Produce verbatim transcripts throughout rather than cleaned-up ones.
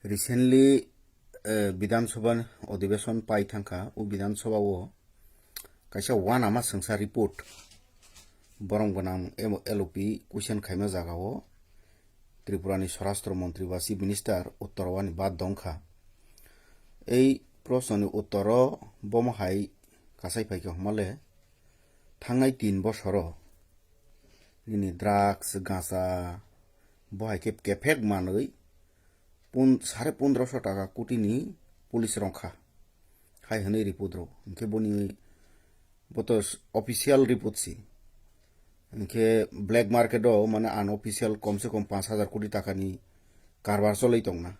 Recently, eh, Bidhan Sabha ni Adhiveshon pai thangkha, o Bidhan Sabha o kaisa wanama swngsa report, borong gwnang emo L O P question khaima jaga o Tripura ni Swarashtra Montri ba Chief Minister uttor wani bad dongkha. Ei proshno ni uttor o bomo hai kasai phaikha hwnmale, thangnai tin bosoro nini drugs, gacha, bo hai khe kephek manwi pun-, sare pondroso taka kotini police rongkha hai hwnwi report rw. Hinkhe boni bo to official report si. Hinkhe black market o mane unofficial komse kom panch hajar koti takani karbar cholwi tongna.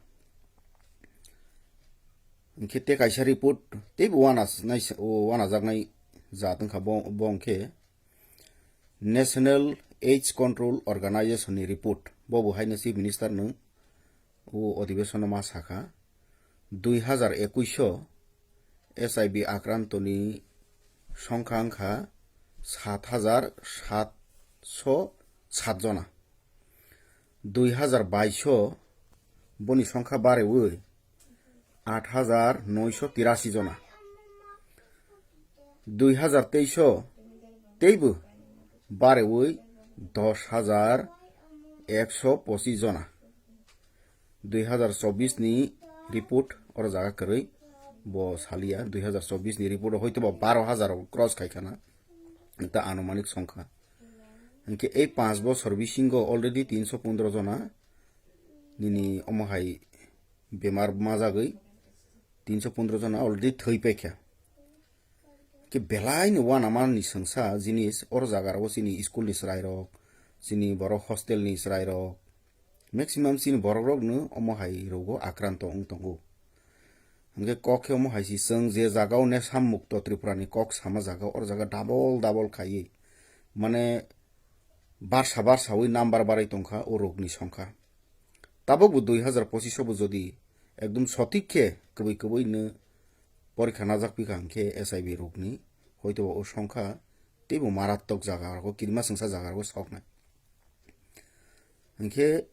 Hinkhe te kaisa report teibo wana s-, nai s-, o wanajaknai jat wngkha bo, bo hinkhe National AIDS Control Organization ni report. Bobo haino Chief Minister no o adhibeshon o ma sakha, dui hajar ekush o S I V akranto ni songkha wngkha sat hajar satso sat jona. Dui hajar baish o boni songkha barewi aat hajar noisho tirashi jona. Dui hajar teish o teibo barewi dos hajar ekso pochis jona. Dui hajar chobbish ni report oro jaga kwrwi bo saliya, dui hajar chobbish ni report o hoito ba baro hajar o cross khai khana, ta anumanik songkha. Hinkhe ei panch bosor bisingo already tinso pondro jona nini omo hai bemar majagwi tinso pondro jona already thwi paikha. Khe belai ni wanama ni swngsa jinis oro jaga rogo chini school ni chwrai rok, chini borok hostel ni chwrai rok, maximum chini borok rok no omo hai rogo akranto wng tongo. Hinkhe kok khe omo hai si chwng je jaga o nesha mukto Tripura ni kok sama jaga o, oro jaga double double khaiwi mane barsa barsawi number barai tongkha o rog ni songkha. Tabok bo dui hajar pochis o bo jodi ekdom sotik khe kwbwi kwbwi no porikha najak pikha hinkhe S I V rog ni hoito o songkha teibo marattok jaga rogo, kirima swngsa jaga rogo soknai. Hinkhe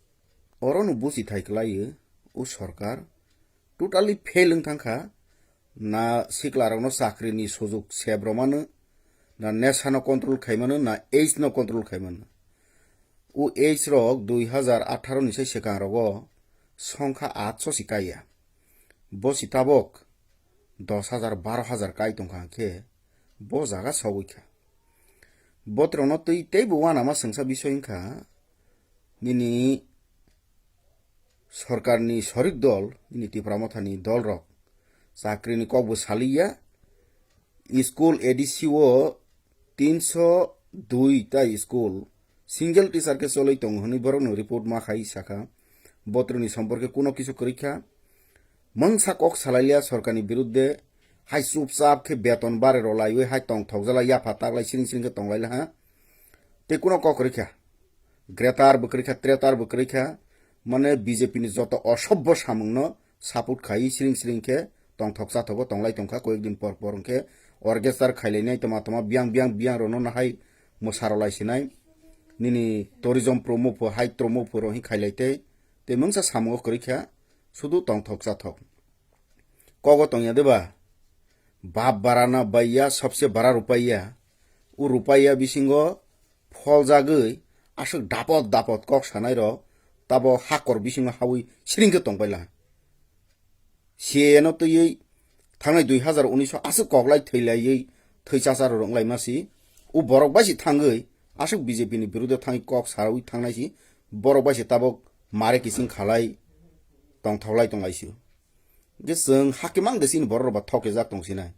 oro no buchi thai kwlaiyo o sorkar totally fail wng thangkha, na sikla rokno chakri ni sujuk sep romano, na nesha no control khaimano, na AIDS no control khaimano. O AIDS rok dui hajar atharo ni sai swkang rogo songkha aatso si kaiya. Bo si tabok dos hajar, baro hajar kai tongkha hinkhe bo jaga sogwi kha. Botrokno twi teibo wanama swngsa bisoi wngkha nini sorkarni sorik dol, nini Tipra Mothani dolrok chakrini kokbo saliya. School A D C o tinso dui ta school single teacher khe cholwi tongo hwnwi borokno report ma khai sakha. Botrokni somporke kuno kisu kwrwi kha. Mungsa kok salailia sorkarni birudde, hai chupchap khe beton bare rwlaiwi hai tongthokjala yapha taklai siring siring khe tonglaila ha. Tei kuno kok kwrwi kha. Greater bo kwrwi kha, treater bo kwrwi kha. Mane B J P ni joto osobbo samungno support khai siring siring khe tongthok chathogo tonglai tongkha. Koyek din por por hwnkhe orchestra khailainai toma toma biyang biyang biyang rokno nahai mwsarolai sinai. Nini tourism promo pho hai promo pho rok hwnwi khailai tei. Tei mungsa samungo kwrwi kha sudu tongthok chathok. Kogo tongya de ba? Bap barana baiya, sobse bara rupaiya. O rupaiya bisingo pholjagwi aswk dapot dapot kok sanai rok tabo hakor bisingo hawi siring khe tongbaila. C A A no twiwi thangnai dui hajar unis o aswk koklai thwilaiwi thwi chacharo rok wnglaima si. O borok bai se thangwi aswk B J P ni birudo thangwi kok sawi thangnai si. Borok bai se tabok mare kiching khalai tongthoklai tonglai si. Je chwng hakhe mang de chini borok rok ba thok khe jak tong sinai.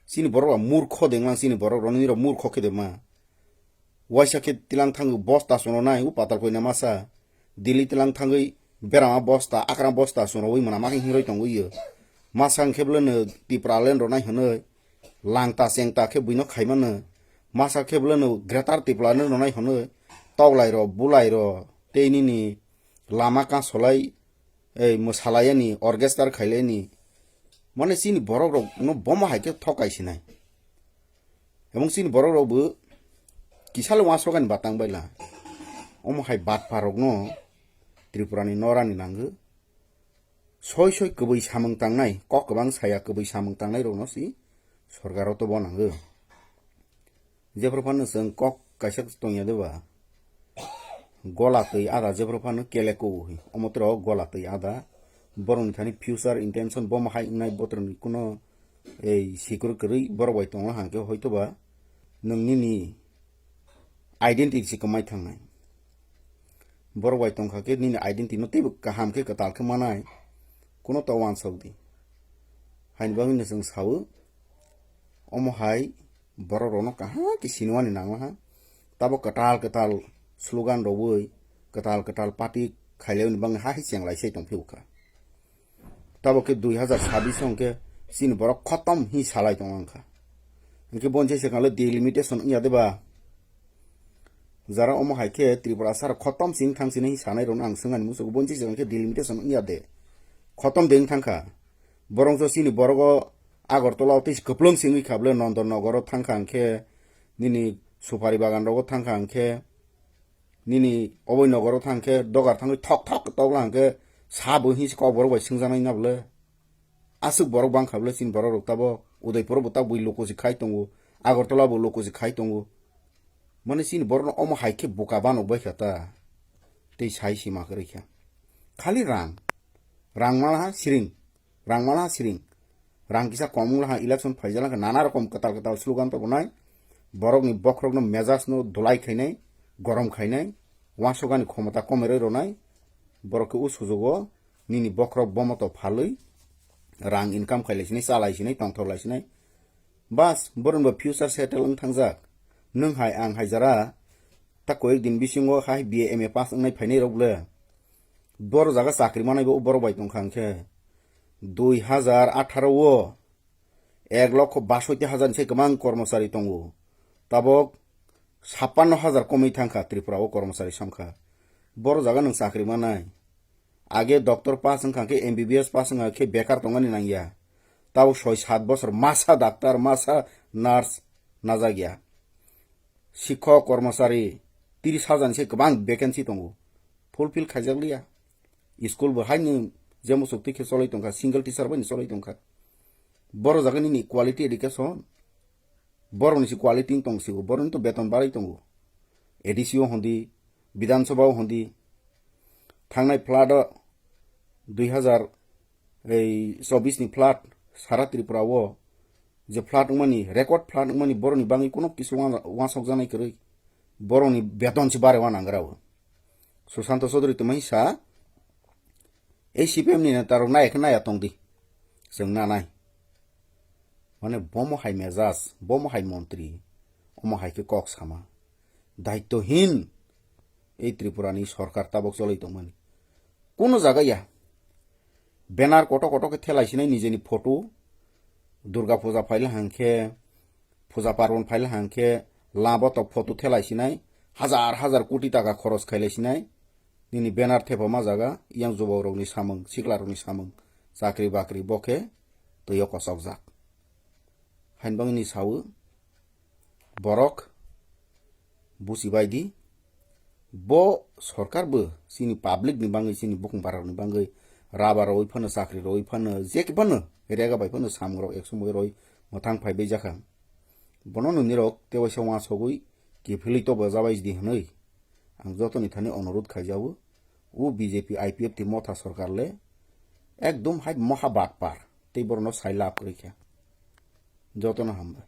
Chini borok ba murkho de wnglang chini borok rok nini rok murkho khe de ma. Waisa khe tilang thangwi bosta chwng rw nai, o patal koina masa. Delhi tilang thangwi berama bosta, akra bosta chwng rwwi mwnama khe hingrwi tongwi yo. Masa hwnkhe bwleno Tipraland rw nai hwnwi, langta chengta khe buino khai mano. Masa khe bwleno Greater Tipraland rw nai hwnwi, toklai rw, bulai rw, tei nini lama kasolai, ei mwsalaiyani, orchestra khailaini. Mane chini borok rok no bomo hai khe thokai sinai. Ebong chini borok rok bo kisalo uansukani batang baila. Omo hai batpha rokno Tripura ni norani nango. soi soi kwbwi samung tangnai, kok kwbang saya kwbwi samung tangnai rokno si sorkaro to bo nango. Jephru phano chwng kok kaisa tongya de ba, gola twi ada jephru phano kele kuwi, omo tro gola twi ada, borokni thani future intention bomo hai wngnai, botrokni kuno ei sikuru kwrwi borok bai tongla hangkhe hoito ba nwng nini identity se kwmai thangnai. Borok bai tongkha khe nini identity no teibo kaham khe kwtal khe manai, kuno to uansuk di. Haini bagwi no chwng sawi, omo hai borok rokno kaham khe sinimani nangla ha. Tabo kwtal kwtal slogan rwui, kwtal kwtal party khailaini bagwi ha hai chenglai se tongphio kha. Tabo khe dui hazar sabbish hwnkhe chini borok khotom hi salai tong wngkha. Hinkhe bonsi se kale delimitation wngya de ba? Jara omo hai khe Tripura sar khotom sing thang sini hi sanai rokno ang swngani musugo, bonsi se khe delimitation wngya de? Khotom de wng thangkha. Borok so chini borogo Agartala o tei kwplwng singwi kha bwle, Nondon Nogoro thangkha hwnkhe, nini Supari Bagan rogo thangkha hwnkhe, nini oboi nogoro thang khe dogar thangwi thok thok tokla hwnkhe sabo hinsi kok borok bai swngjaknai na bwle. Aswk borok bangkha bwle chini borok rok tabo Udaipuro bo tabwi lukusi khai tongo, Agartala bo lukusi khai tongo. Mane chini borok no omo hai khe buka banok bai kha ta. Tei sai sima kwrwi kha. Khali rang. Rang mala ha siring. Rang mala ha siring. Rang kisa kom wngla ha election phaijala khe nana rokom kwtal kwtal slogan to bonai. Borokni bokhorokno mejasno dulai khainai, gorom khainai, uansukani khomota komeroi ronai. Borok khe o sujugo nini bokhorok bomoto phalwi rang income khailai sinai, chalai sinai, tongthok lai sinai. Bas, borokni bo future settle wng thangjak. Nwng hai ang hai jara ta koyek din bisingo hai B A M A pass wngnai phainai rok bwle. Boro jaga chakri manai bo borok bai tongkha hwnkhe dui hazar atharo o ek lokho basoiti hazar ni se kwbang kormochari tongo. Tabok sappanno hazar komwi thangkha Tripura o kormochari songkha. Boro jaga nwng chakri manai. Age doctor pass wngkha khe M B B S pass wngkha khe bekar tongani nangya. Tabok soi sat bosor masa doctor, masa nurse najak ya. Sikhok, kormochari tiris hazar ni se kwbang vacancy tongo. Fulfill khaijak liya. School bo haino je muchuk twi khe choloi tongkha, single teacher bai no choloi tongkha. Boro jaga nini quality education, borok ni se quality wng tong sigo, borok ni to beton barwi tongo. A D C o hondi, Bidhan Sabha o hondi, thangnai flood o dui hazar ei chobbish ni flood sara Tripura o je flood wngmani, record flood wngmani borok ni bangwi kuno kisu wan-, wansok janai kwrwi, borok ni beton se bare wan angra o. Susanto Chaudhary tongmani sa, ei C P M ni neta rok naya khe naya tong di, chwng nanai. Mane bomo hai mejaj, bomo hai montri, omo hai khe kok sama. Daittohin ei Tripura ni sorkar tabok choloi tongmani. Kuno jaga ya. Banner koto koto khe thelai sinai nijeni photo. Durga puja phaila hangkhe, puja parban phaila hangkhe, labo tok photo thelai sinai. Hazar hazar koti taka khoros khailai sinai. Nini banner thepama jaga, yang jubok rokni samung, sikla rokni samung, chakri bakri bo khe twi o kosokjak. Hain bangni sawi borok busi bai di, bo sorkar bo chini public ni bangwi, chini bukung bara rokni bangwi raba roi phano, chakri roi phano, je phano rega bai phano samung rok ek somoi roi mwthang phai bai jakha. Bono nini rok tewaisa wansogwi kiphilwi tobo jabai di hwnwi ang jotoni thani onorudh khaijago. O B J P I P F T motha sorkar le ekdom hai moha batpar, tei borokno sai lab kwrwi kha. Jotono hambai.